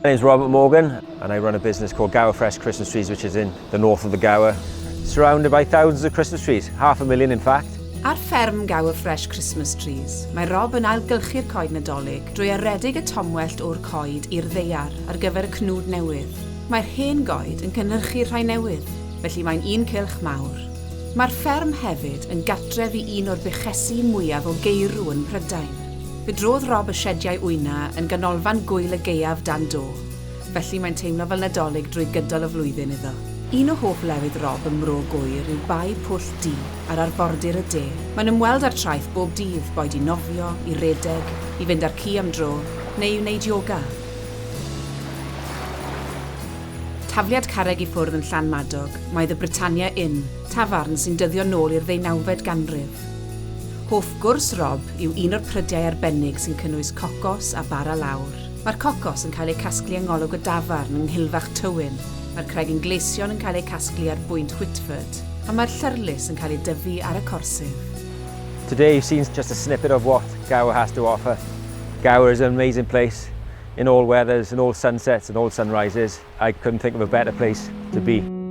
My name's Robert Morgan and I run a business called Gower Fresh Christmas Trees, which is in the north of the Gower, surrounded by thousands of Christmas trees, half a million in fact. Ar fferm Gower Fresh Christmas Trees, mae Rob yn ailgylchu'r coed Nadolig drwy aredig y tomwellt o'r coed i'r ddaear ar gyfer y cnwd newydd. Mae'r hen goed yn cynhyrchu rhai newydd, felly mae'n un cylch mawr. Mae'r fferm hefyd yn gartref i un o'r buchesi mwyaf o geirw yn Mhrydain. Fe drodd Rob y siediau wyna yn ganolfan gŵyl y gaeaf dan do, felly mae'n teimlo fel Nadolig drwy gydol y flwyddyn iddo. Un o hoff lefydd Rob ym Mro Gŵyr yw Bae Pwll Du ar arfordir y de. Mae'n ymweld â'r traeth bob dydd, boed i nofio, i redeg, i fynd â'r ci am dro, neu i wneud yoga. Tafliad carreg i ffwrdd yn Llanmadog mae The Britannia Inn, tafarn sy'n dyddio nôl i'r ddeunawfed ganrif. Hoff gwrs Rob yw un o'r prydiau arbennig sy'n cynnwys cocos a bara lawr. Mae'r cocos yn cael eu casglu yng ngolwg y dafarn yng Nghilfach Tywyn, mae'r cregyn gleision yn cael eu casglu ar bwynt Whitford, a mae'r llyrlys yn cael ei dyfu ar y corsydd. Today you've seen just a snippet of what Gower has to offer. Gower is an amazing place in all weathers, in all sunsets and all sunrises. I couldn't think of a better place to be.